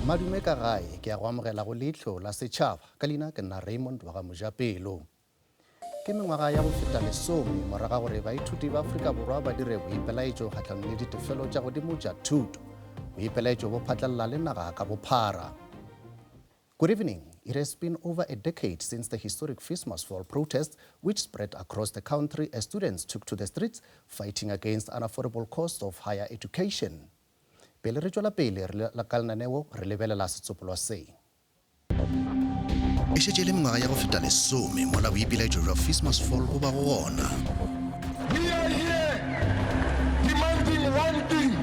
Madume ka gae ke a go amogela go Leihlo la Setšhaba. Ka leina ke nna Raymond wa ga Mojapelo. Ke mengwaga ya go feta lesome morago ga gore baithuti ba Afrika Borwa ba dire boipelaetšo kgahlanong le ditefelo tša godimo tša thuto. Boipelaetšo bo phatlalela le naga ka bophara. Good evening. It has been over a decade since the historic Fees Must Fall protests, which spread across the country as students took to the streets fighting against unaffordable costs of higher education. Pele re tšwela pele re ka lenaneo re lebelela setsopolwa se. E šetše e le mengwaga ya go feta lesome mola boipelaetšo bja Fees Must Fall bo bago gona. We are here demanding one thing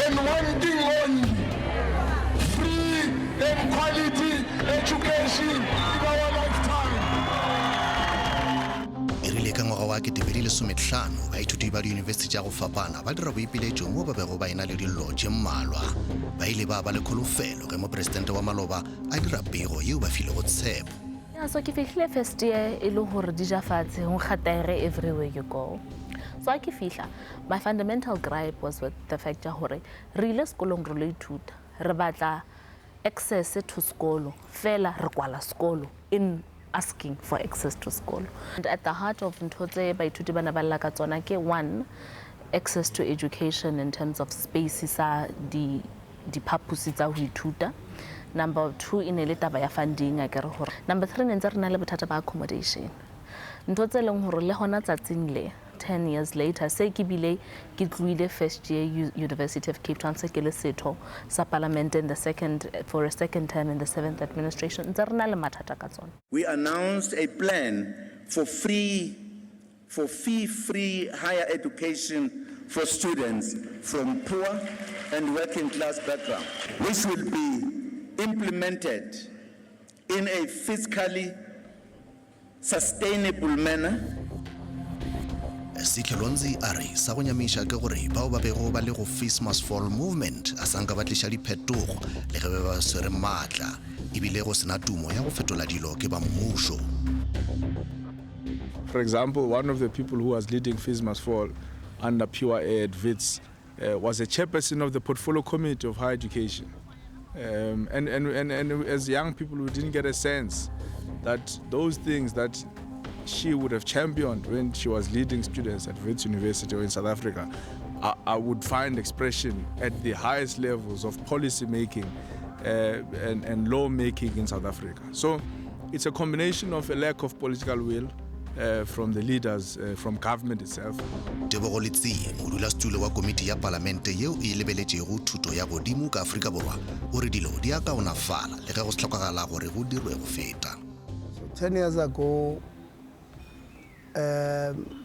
and one thing only, free and quality education in our lifetime. E rile ka ngwaga wa 2015, baithuti ba diyunibesithi tša go fapana ba dira boipiletšo moo ba bego ba e-na le dillo tše mmalwa. Ba ile ba ba le kholofelo ge mopresidente wa maloba a dira pego yeo ba filego tshepo. Yeah, so ke fihlile first year e le gore di ja fatshe go nkga taere everywhere you go. So a ke fihla, my fundamental gripe was with the fact ya gore re ile sekolong re lo ithuta, re batla access to sekolo, fela re kwala sekolo in asking for access to sekolo. And at the heart of ntho tse baithuti ba ne ba lla ka tsona ke one, access to education in terms of space sa di diphaposi tsa ho ithuta. Number 2 e ne le taba ya funding akere gore. Number 3 ne ntse re na le bothata ba accommodation. Ntho tse leng gore le hona tsatsing le 10 years later se ke bile ke tlohile first year University of Cape Town se ke le setho sa parliament in the second for a second term in the seventh administration ntse re na le mathata ka tsona. We announced a plan for free for fee-free higher education for students from poor and working class background, which will be implemented in a fiscally sustainable manner. Sitlolonzi a re sa go nyamiša ke gore bao ba bego ba le go Fees Must Fall movement a sa nka ba tliša diphetogo le ge be ba swere maatla ebile go se na tumo ya go fetola dilo ke ba mmušo. For example, one of the people who was leading Fees Must Fall under Pure Air at Wits was a chairperson of the Portfolio Committee of Higher Education. Um, and, and, and, and as young people, we didn't get a sense that those things that she would have championed when she was leading students at Wits University or in South Africa, I, I would find expression at the highest levels of policy making uh, and, and law making in South Africa. So it's a combination of a lack of political will uh, from the leaders, uh, from government itself. Tebogo Letsie, modulasetulo wa komiti ya palamente yeo e lebeletšego thuto ya godimo ka Afrika Borwa, o re dilo di a kaonafala le ge go hlokagala gore go dirwe go feta. So 10 years ago,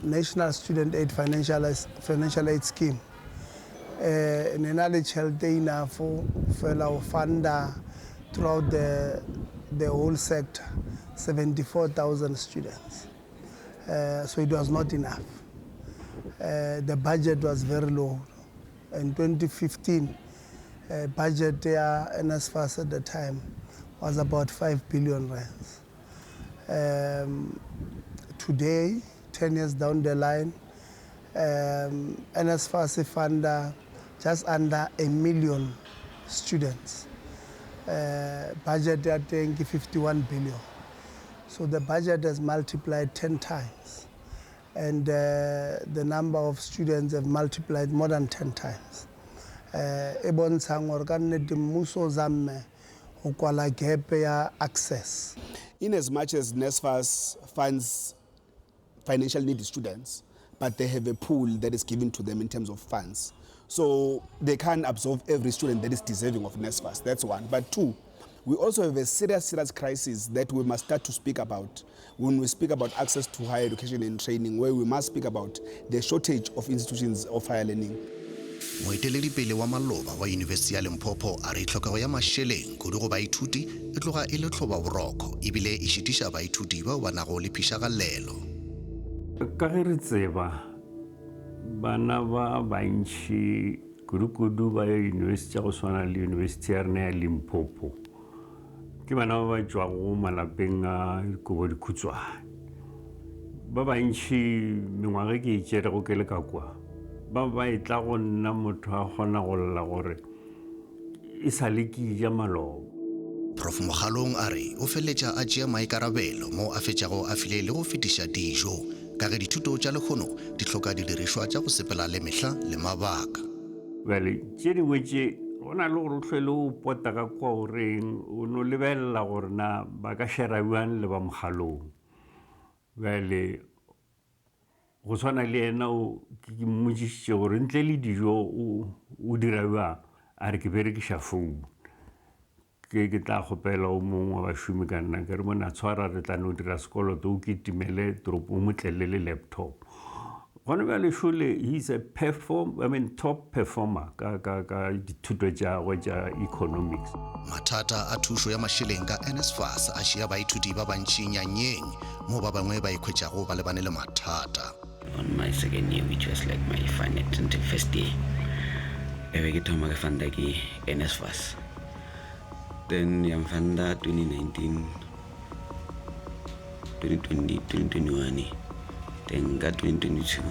National Student Aid Financial, Financial Aid Scheme eh ne na le tšhelete enough fela go funda throughout the, the whole sector 74,000 students. Uh, so it was not enough. Uh, the budget was very low. In 2015, uh, budget ya NSFAS at the time was about 5 billion rands. Um, today, 10 years down the line, um, NSFAS funda just under a million students. Uh, budget ya teng ke 51 billion. So the budget has multiplied 10 times. And uh, the number of students have multiplied more than 10 times. Uh, e bontshang gore ka nnete mmuso o zamme go kwala gap ya access. In as much as NSFAS funds financial needy students, but they have a pool that is given to them in terms of funds. So they can't absorb every student that is deserving of NSFAS. That's one. But two, we also have a serious, serious crisis that we must start to speak about when we speak about access to higher education and training, where we must speak about the shortage of institutions of higher learning. Moeteledipele wa maloba wa Yunibesithi ya Limpopo a re tlhokego ya mašeleng kudu go baithuti e tloga e le tlhobaboroko ebile e šitiša baithuti bao ba nago le phišagalelo. Ka ge re tseba, bana ba bantši kudu-kudu ba yunibesithi tša go swana le yunibesithi ya rena ya Limpopo ke bana ba ba tšwago malapeng a dikobo dikhutshwane. Ba bantši mengwaga e ke e tšerego ke le ka kwa ba ba e tla go nna motho a kgona go lla gore e sa le ke ja maloba. Prof Mogalong a re o feleletša a tšea maikarabelo moo a fetšago a file le go fetiša dijo ka ge dithuto tša lehono di hloka didirišwa tša go sepela le mehla le mabaka. Bjale tše dingwe tše go na le gore o hlwele o pota ka kua o reng o no lebelela gore na ba ka shera bjang le ba Mogalong. Bjale go swana le yena o ke mmotšišitše gore ntle le dijo o dira bjang a re ke berekiša phone ke ke tla kgopela o mongwe wa bašomi ka nna ke re mona tshwara re tla no dira sekoloto o kitimele toropong o mo tlele le laptop gone bjale šole he is a perform, I mean, top performer ka, ka, ka dithuto tša gagwe tša economics. Mathata a thušo ya mašeleng ka NSFAS a šia baithuti ba bantši nyanyeng, moo ba bangwe ba ikhwetšago ba lebane le mathata. On my second year which was like my final first year e be ke thoma ke funda ke NSFAS then ya mfunda 2019 2020 2021 then ka 2022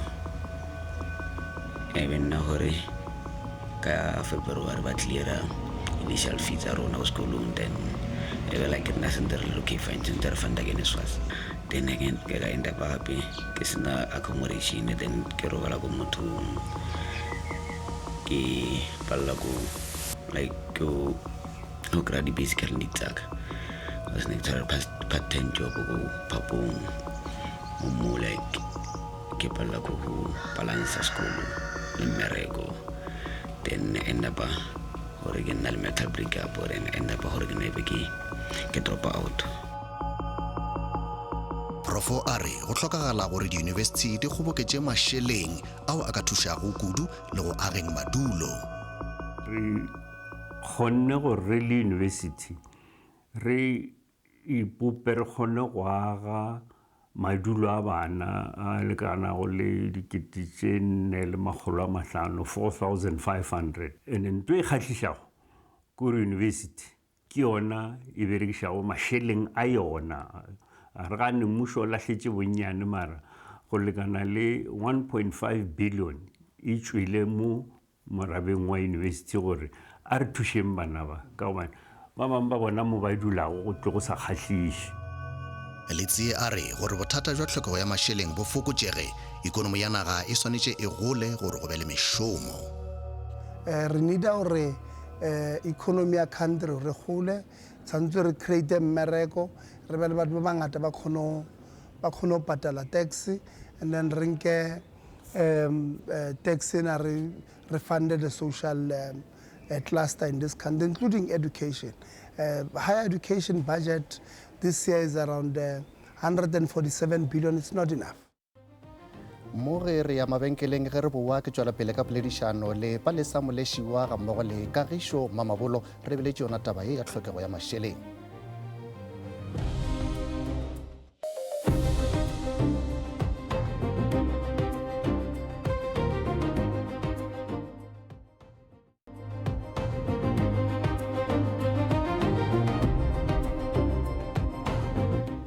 e be nna gore ka February ba cleara initial fee tsa rona ko sekolong then e be like nna sentse re le okay fine sentse re funda ke NSFAS then again ke ka end up gape ke sena accommodation then ke robala ko mothong ke palela ko like ko go kry-a di-basic needs tsaka because ne ke tshwara part time job ko phapong mo mo like ke palela ko go balansa sekolo le mmereko then end up gore ke nna le mental break up or end up gore ke nebe ke ke drop out. Profo a re go hlokagala gore diyunibesithi di kgoboketše mašeleng ao a ka thušago kudu le go ageng madulo. Re kgonne gore re le yunibesithi re ipope re kgone go aga madulo a bana a lekanago le dikete tše nne le makgolo a mahlano, 4500. Ene nto e kgahlišago ke gore yunibesithi ke yona e berekišago mašeleng a yona. A re gane mmušo o lahletše bonnyane mara go lekana le 1.5 billion e tšwele mo morabeng wa yunibesithi gore a re thušeng bana ba ka gobane ba bangwe ba bona mo ba dulago go tlo go sa kgahliše. Letsie a re gore bothata bja tlhokego ya mašeleng bo fokotšege, ikonomi ya naga e swanetše e gole gore go be le mešomo. Re needa gore economy ya country re gole, tshwanetse re create mmereko, re be le batho ba bangata ba kgone ba kgone go patala tax and then re nke um tax ena re re funde the social um, cluster in this country including education. Higher education budget this year is around uh, 147 billion. It's not enough. Mo ge re ya mabenkeleng ge re boa ke tšwela pele ka poledišano le Palesa Molešiwa gammogo le Kagišo Mamabolo re beletše yona taba ye ya tlhokego ya mašeleng.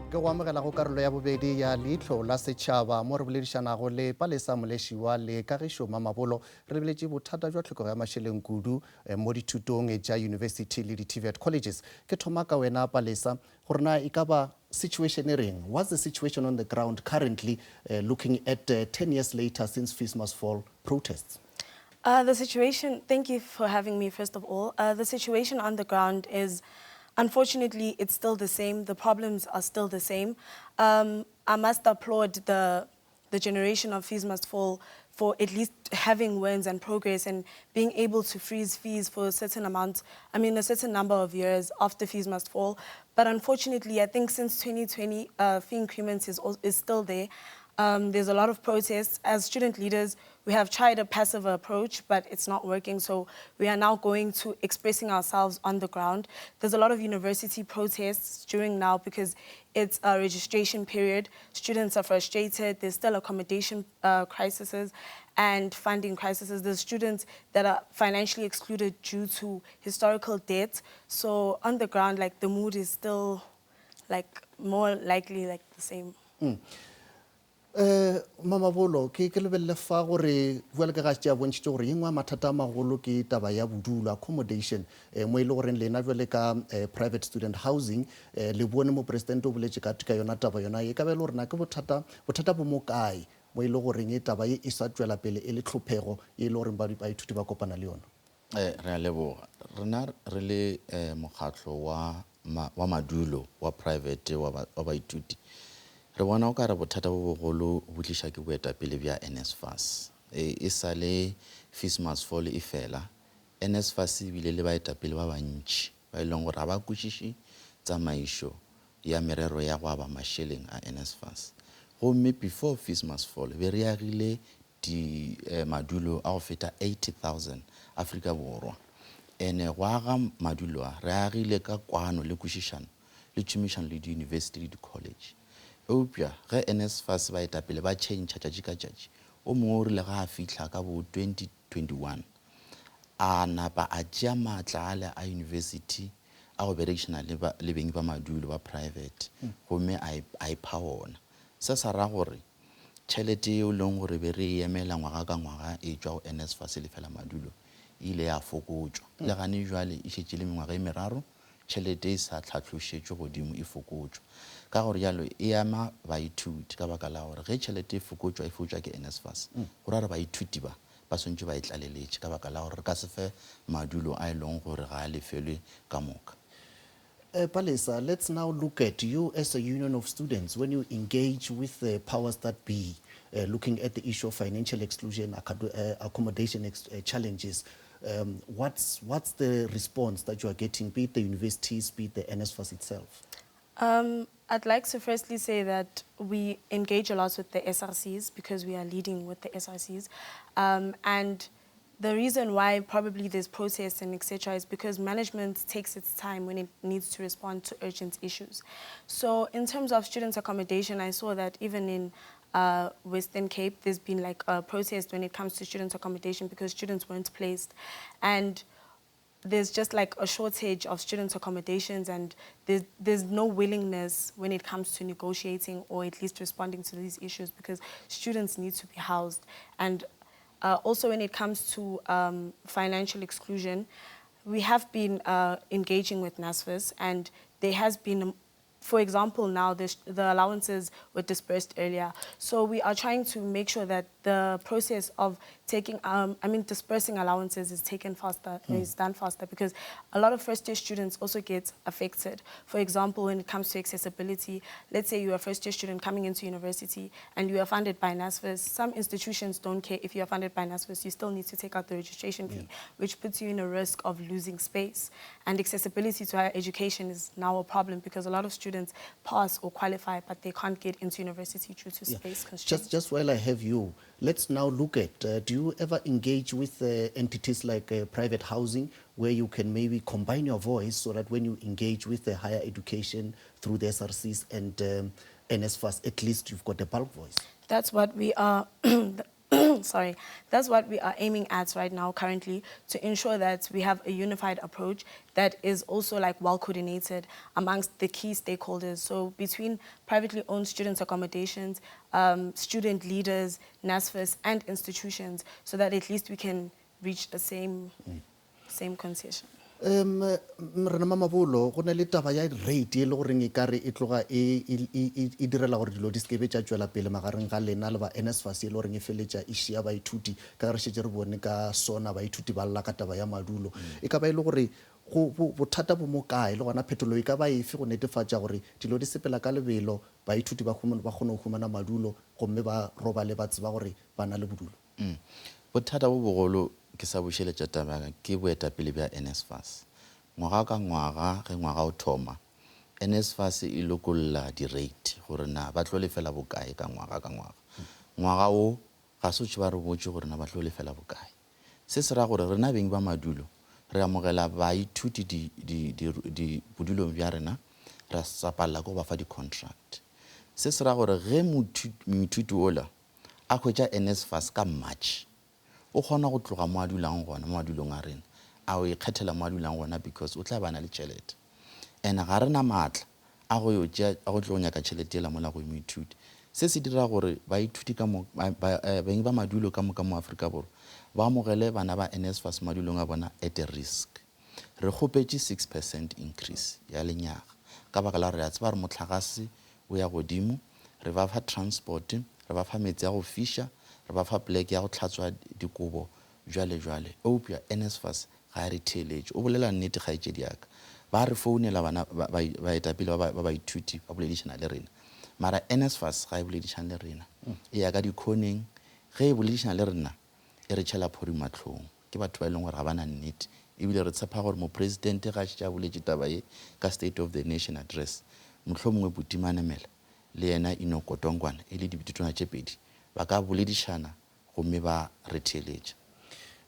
Ke go amogela go karolo ya bobedi ya Leihlo la Setšhaba mo re boledišanago le Palesa Molešiwa le Kagišo Mamabolo re lebeletše bothata bja tlhokego ya mašeleng kudu eh, mo dithutong tša university le di-TVET colleges. Ke thoma ka wena Palesa gore na e ka ba situation e reng? What's the situation on the ground currently uh, looking at uh, 10 years later since Fees Must Fall protests? The situation, thank you for having me, first of all. The situation on the ground is, unfortunately, it's still the same. The problems are still the same. I must applaud the, the generation of Fees Must Fall for at least having wins and progress and being able to freeze fees for a certain amount, I mean, a certain number of years after Fees Must Fall. But unfortunately, I think since 2020, fee increments is still there. There's a lot of protests. As student leaders, we have tried a passive approach, but it's not working. So we are now going to expressing ourselves on the ground. There's a lot of university protests during now because it's a registration period. Students are frustrated. There's still accommodation crises and funding crises. There's students that are financially excluded due to historical debt. So on the ground, like the mood is still like more likely like the same. Um Mamabolo, ke ke lebelele fa gore bjale ka ga tše a bontšhitše gore ye nngwe ya mathata a magolo ke taba ya bodulo, accommodation, um mo e le goreng lena bjale ka um private student housing um le bone mopresidente o boletše ka ka yona taba yona ye, e ka ba e le gore na ke bothata bothata bo mo kae mo e le goreng e taba ye e sa tšwela pele e le tlhophego ye e le goreng baithuti ba kopana le yona? Re a leboga. Rena re le mokgatlo wa wa madulo wa private wa wa baithuti, re bona o ka re bothata bo bogolo bo tliša ke boetapele bja NSFAS. E sa le Fees Must Fall e fela, NSFAS e bile le baetapele ba bantši ba e leng gore ga ba kwešiše tsamaišo ya merero ya go aba mašeleng a NSFAS. Gomme before Fees Must Fall be re agile di madulo a go feta 80,000 Afrika Borwa. Ene go aga madulo a, re agile ka kwano le kwešišano le tšhomišano le diyunibesithi le di-college. Eupša ge NSFAS baetapele ba tšhentšha tšatši ka tšatši, o mongwe o rile ge a fihla ka bo 2021, a napa a tšea maatla ale a yunibesithi a go berekišana le, ba, le beng ba madulo ba private gomme a, a ipha ona. Se sa ra gore Tšhelete yeo e leng gore be re e emela ngwaga ka ngwaga e tšwa go NSFAS e lefela madulo e ile ya fokotšwa. Le gane bjale e šetše e le mengwaga e meraro tšhelete e sa tlhatlošetšwe godimo e fokotšwa. Ka go realo e ama baithuti ka baka la gore ge tšhelete e fokotšwa e fokotšwa ke NSFAS go ra gore baithuti ba ba swanetše ba e tlaleletše ka baka la gore re ka se fe madulo a e leng gore ga a lefelwe ka moka. Palesa, let's now look at you as a union of students when you engage with the powers that be, looking at the issue of financial exclusion, accommodation challenges. What's, what's the response that you are getting, be it the universities, be it the NSFAS itself? I'd like to firstly say that we engage a lot with the SRCs because we are leading with the SRCs. And the reason why probably there's protests and etc. is because management takes its time when it needs to respond to urgent issues. So in terms of students' accommodation, I saw that even in Western Cape, there's been like a protest when it comes to students' accommodation because students weren't placed. And there's just like a shortage of students' accommodations and there's, there's no willingness when it comes to negotiating or at least responding to these issues because students need to be housed. And also when it comes to financial exclusion, we have been engaging with NSFAS and there has been, for example, now the allowances were dispersed earlier. So we are trying to make sure that the process of taking, I mean, dispersing allowances is taken faster, is done faster, because a lot of first-year students also get affected. For example, when it comes to accessibility, let's say you're a first-year student coming into university and you are funded by NSFAS. Some institutions don't care if you are funded by NSFAS, you still need to take out the registration fee, which puts you in a risk of losing space. And accessibility to higher education is now a problem because a lot of students pass or qualify, but they can't get into university due to space constraints. Just while I have you, let's now look at, do you ever engage with entities like private housing where you can maybe combine your voice so that when you engage with the higher education through the SRCs and NSFAS, at least you've got a bulk voice? That's what we are, sorry, that's what we are aiming at right now currently, to ensure that we have a unified approach that is also well coordinated amongst the key stakeholders. So between privately owned students' accommodations, student leaders, NSFAS and institutions, so that at least we can reach the same concession. Rena Mamabolo, go na le taba ya rate e le goreng e ka re e tloga e direla gore dilo di sekebe tša tšwela pele magareng ga lena le ba NSFAS e le goreng e feletša e šia baithuti ka ge re šetše re bone ka sona baithuti ba lla ka taba ya madulo. E ka ba e le gore bothata bo mo kae le gona phetolo e ka ba efe go netefatša gore dilo di sepela ka lebelo, baithuti ba kgone go humana madulo gomme ba robale ba tseba gore ba na le bodulo? Bothata bo bogolo ke sa bušeletša taba ke boetapele bja NSFAS. Ngwaga ka ngwaga ge ngwaga o thoma, NSFAS e lokolla di-rate gore na ba tlo lefela bokae ka ngwaga ka ngwaga. Ngwaga wo ga se tše ba re botše gore na ba tlo lefela bokae. Se se ra gore rena beng ba madulo re amogela baithuti di, di, di, di bodulong bja rena, ra sa palela ke go ba fa di-contract. Se se ra gore ge moithuti ola a hwetša NSFAS ka March, o kgona go tloga mo a dulang gona, mo madulong a rena, a o ikgethela mo a dulang gona because o tla ba na le tšhelete. And ga re na maatla a go yo tšea, a go tlo nyaka tšhelete yela mola go moithuti. Se se dira gore baithuti ka mo, ba, ba, eh, beng ba madulo ka moka mo Afrika Borwa ba amogele bana ba NSFAS madulong a bona at a risk. Re kgopetše 6% increase ya lenyaga ka baka la gore re a tseba gore mohlagase o ya godimo, re ba fa transport, re ba fa meetse a go fiša, re ba fa pleke ya go hlatswa dikobo, bjale bjale. Eupša NSFAS ga e re theeletše. O bolela nnete kgaetšedi ya ka. Ba re founela bana, ba, ba, baetapele ba, ba baithuti ba boledišana le rena. Mara NSFAS ga e boledišane le rena. E ya ka dikhoneng. Ge e boledišana le rena, e re tšhela phori mahlong. Ke batho ba e leng gore ga ba na nnete. Ebile re tshepa gore Mopresidente ge a šetše a boletše taba ye ka State of the Nation Address, mohlomongwe Buti Manamela le yena Enoch Godongwana e le dibititona tše pedi, ba ka boledišana gomme ba re theeletša.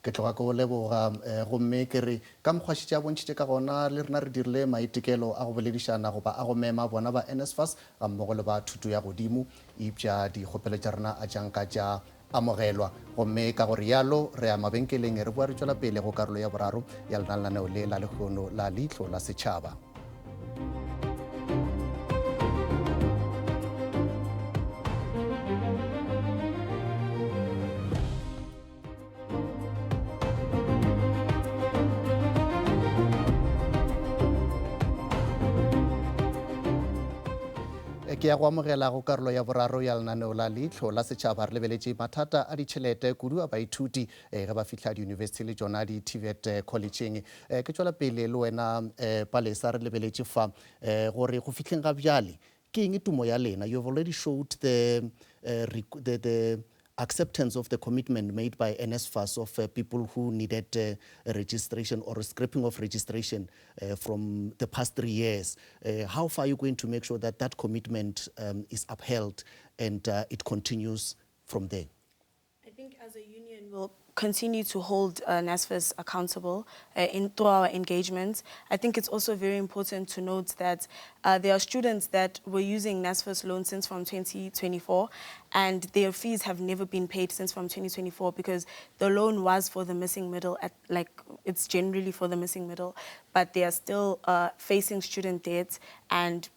Ke tloga ke go leboga gomme ke re ka mokgwa šetše a bontšhitše ka gona, le rena re dirile maitekelo a go boledišana goba a go mema bona ba NSFAS gammogo le ba thuto ya godimo, eupša dikgopelo tša rena a tša nka tša amogelwa. Gomme ka go realo re ya mabenkeleng re boa re tšwela pele go karolo ya boraro ya lena lenaneo le la lehono la Leihlo la Setšhaba. Ke ya go amogela go karolo ya boraro ya lenaneo la Leihlo la Setšhaba. Re lebeletše mathata a ditšhelete kudu a baithuti eh, ge ba fihla diyunibesithi le tšona di-TVET collegeng. Eh, ke tšwela pele le wena eh, Palesa, re lebeletše fa eh, gore go fihleng ga bjale ke eng tumo ya lena? You have already showed the, uh, the, the acceptance of the commitment made by NSFAS of uh, people who needed uh, registration or scraping of registration uh, from the past 3 years. Uh, how far are you going to make sure that that commitment um, is upheld and uh, it continues from there? I think as a union, we'll continue to hold uh, NSFAS accountable uh, through our engagements. I think it's also very important to note that uh, there are students that were using NSFAS loans since from 2024, and their fees have never been paid since from 2024 because the loan was for the missing middle, at, like it's generally for the missing middle, but they are still uh, facing student debt, and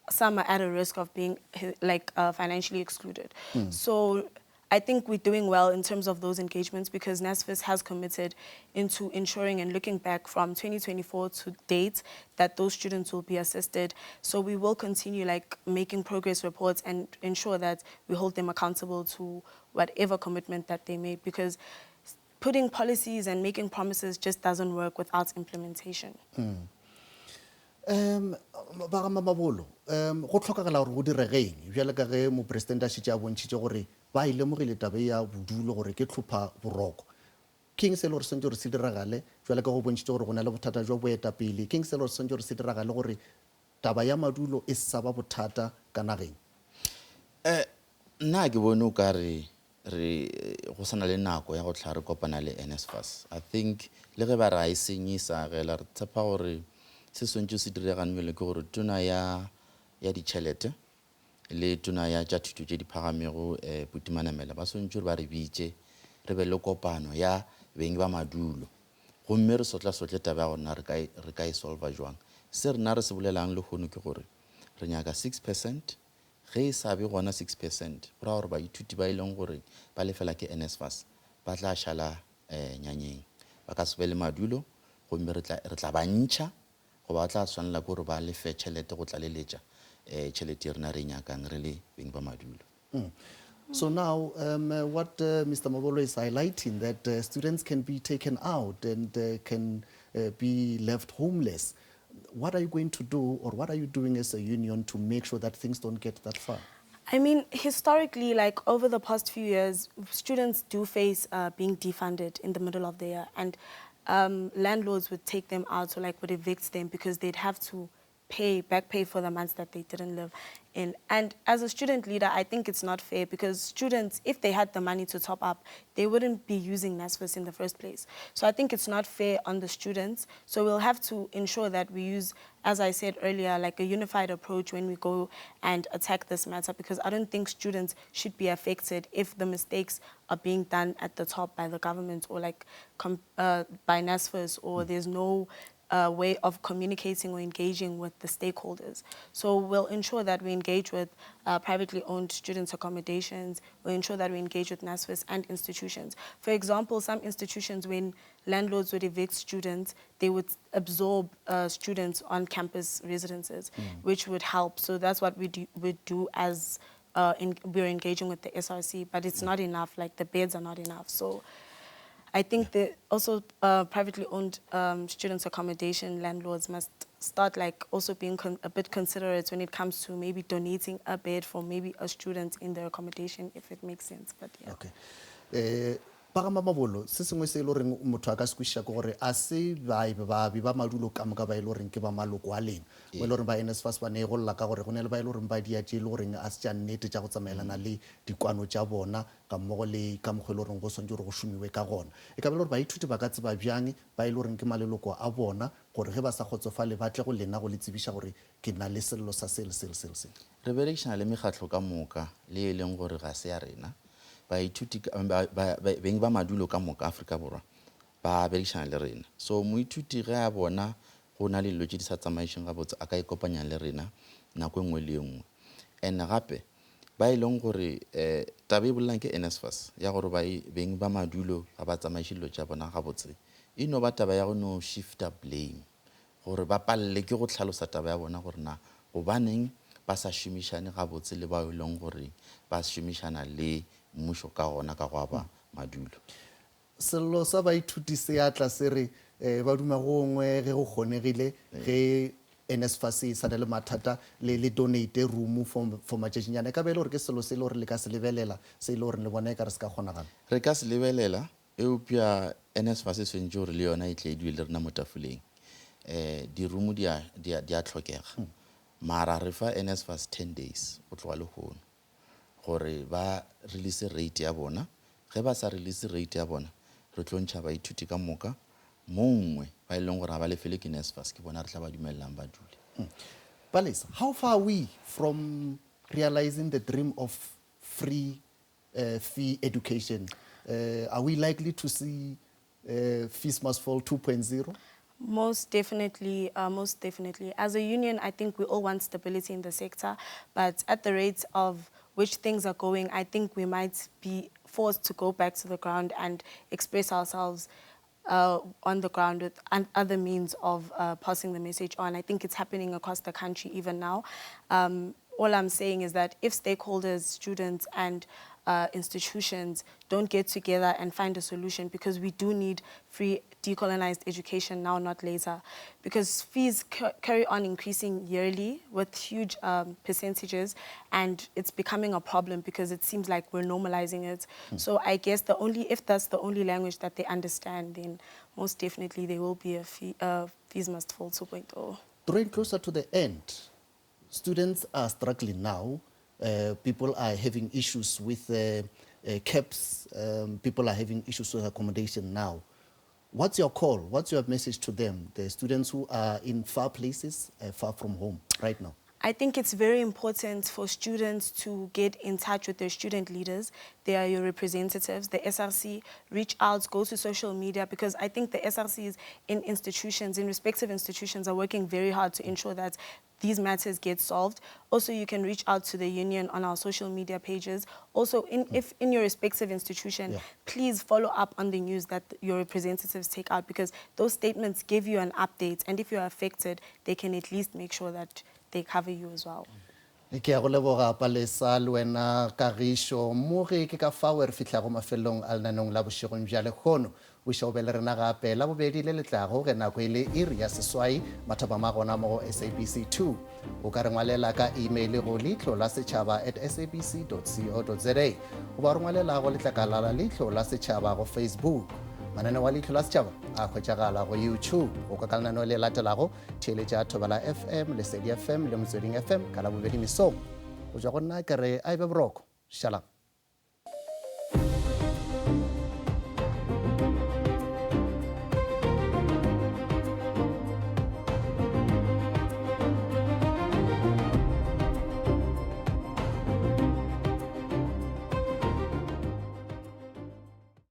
some are at a risk of being like uh, financially excluded. So I think we're doing well in terms of those engagements because NSFAS has committed into ensuring and looking back from 2024 to date that those students will be assisted. So we will continue like making progress reports and ensure that we hold them accountable to whatever commitment that they made, because putting policies and making promises just doesn't work without implementation. Um ba ga Mamabolo, um go hlokagala gore go diregeng bjale ka ge mopresidente a šetše a bontšhitše gore ba e lemogile taba ya bodulo gore ke hlopha boroko. Ke eng se e le gore swantše gore se diragale bjale ka go bontšhitše gore go na le bothata jwa boetapele? Ke eng se e le gore swantše gore se diragale gore taba ya madulo e sa ba bothata ka nageng? Eh, nna ke bone o ka re re go sa na le nako ya go tla re kopana le NSFAS. I think le ge ba re a e senye e sa agela, re tshepa gore se swantše se diregang bjale ke gore tona ya ya ditšhelete le tona ya tša thuto tše di phagamego eh, Buti Manamela ba swantše gore ba re bitše re be le kopano ya beng ba madulo gomme re sotla-sotle taba ya gore na re ka e, re ka e solva jwang. Se rena re se bolelang lehono ke gore re nyaka 6%. Ge e sa be gona 6%, go ra gore baithuti ba e leng gore ba lefela ke NSFAS ba tla šala nyanyeng. Ba ka se be le madulo gomme re tla, re tla ba ntšha goba ba tla swanela ke gore ba lefe tšhelete go tlaleletša tšhelete ye rena re e nyakang re le beng ba madulo. So now, um, what uh, Mr. Mabolo is highlighting, that uh, students can be taken out and uh, can uh, be left homeless. What are you going to do, or what are you doing as a union to make sure that things don't get that far? I mean, historically, like over the past few years, students do face uh, being defunded in the middle of the year, and um, landlords would take them out or like would evict them because they'd have to pay, back pay for the months that they didn't live in. And as a student leader, I think it's not fair because students, if they had the money to top up, they wouldn't be using NSFAS in the first place. So I think it's not fair on the students. So we'll have to ensure that we use, as I said earlier, like a unified approach when we go and attack this matter, because I don't think students should be affected if the mistakes are being done at the top by the government or like by NSFAS, or there's no way of communicating or engaging with the stakeholders. So we'll ensure that we engage with privately owned students' accommodations. We'll ensure that we engage with NSFAS and institutions. For example, some institutions, when landlords would evict students, they would absorb students on campus residences, which would help. So that's what we do, we do as in, we're engaging with the SRC, but it's not enough, the beds are not enough. So I think that also privately owned students' accommodation landlords must start also being a bit considerate when it comes to maybe donating a bed for maybe a student in their accommodation, if it makes sense. But yeah. Okay. Pagama Mabolo, se sengwe se e le goreng motho a ka se kwešiša ke gore a se baabi ba madulo ka moka ba e le goreng ke ba maloko a lena. Mo e le goreng ba NSFAS ba ne e golla ka gore go ne le ba e le goreng ba dia tše e le goreng a se tša nnete tša go tsamaelana le dikwano tša bona ga mmogo le ka mokgwa e le goreng go swanetše gore go šomiwe ka gona. E ka ba e le gore baithuti ba ka tseba bjang ba e le goreng ke maleloko a bona gore ge ba sa kgotsofale ba tle go lena go le tsebiša gore ke na le sello sa se le se le se le se. Re berekišana le mekgatlo ka moka le e leng gore ga se ya rena. Baithuti ka, ba, ba, ba, beng ba madulo ka moka Afrika Borwa ba berekišana le rena. So moithuti ge a bona go na le dilo tše di sa tsamaišeng gabotse a ka ikopanya le rena nako e nngwe le e nngwe. And gape ba e leng gore taba e bolelang ke NSFAS ya gore beng ba madulo ga ba tsamaiše dilo tša bona gabotse, e no ba taba ya go no shifta blame gore ba palele ke go hlalosa taba ya bona gore na gobaneng ba sa šomišane gabotse le bao e leng gore ba šomišana le mmušo ka gona ka go aba madulo. Sello sa baithuti se a tla se re ba duma gongwe ge go kgonegile ge NSFAS e sa na le mathata le donate room for matšatšinyana. E ka ba e le gore ke selo se e le gore le ka se lebelela, se e le gore le bona e ka re se ka kgonagala? Re ka se lebelela, eupša NSFAS e swanetše gore le yona e tle e dule le rena mo tafoleng. Di-room di a tlhokega. Mara re fa NSFAS 10 days go tloga lehono gore ba release rate ya bona. Ge ba sa release rate ya bona, re tlo ntšha baithuti ka moka mongwe ba e leng gore ga ba lefele ke NSFAS, ke bona re tla ba dumellang ba dule. Palesa, how far are we from realizing the dream of free fee education? Are we likely to see Fees Must Fall 2.0? Most definitely, most definitely. As a union, I think we all want stability in the sector, but at the rate of which things are going, I think we might be forced to go back to the ground and express ourselves on the ground with other means of passing the message on. I think it's happening across the country even now. All I'm saying is that if stakeholders, students, and institutions don't get together and find a solution, because we do need free decolonized education now, not later, because fees carry on increasing yearly with huge percentages, and it's becoming a problem because it seems like we're normalizing it. So I guess if that's the only language that they understand, then most definitely there will be a Fees Must Fall 2.0. Drawing closer to the end, students are struggling now. People are having issues with caps. People are having issues with accommodation now. What's your call? What's your message to them, the students who are in far places, far from home right now? I think it's very important for students to get in touch with their student leaders. They are your representatives. The SRC, reach out, go to social media, because I think the SRCs in institutions, in respective institutions, are working very hard to ensure that these matters get solved. Also, you can reach out to the union on our social media pages. Also, if in your respective institution, please follow up on the news that your representatives take out, because those statements give you an update, and if you're affected, they can at least make sure that they cover you as well. Ke a go leboga Palesa le wena Kagišo. Moge ke ka fao re fihlago mafelong a lenaneong la bošegong bja lehono. Bošego be le rena gape la bobedi le letlago ge nako e le iri ya seswai mathapama gona mo go SABC 2. O ka re ngwalela ka email go leihlo la setšhaba at S A B C dot C O dot Z A goba re ngwalela go letlakala la leihlo la setšhaba go Facebook. Mananeo a Leihlo la Setšhaba a hwetšagala go YouTube. Go kwa ka lenaneo le latelago, theeletša Thobela FM, Lesedi FM le Motsweding FM ka Labobedi mesong. Go tšwa go nna ke re a e be boroko. Šalang.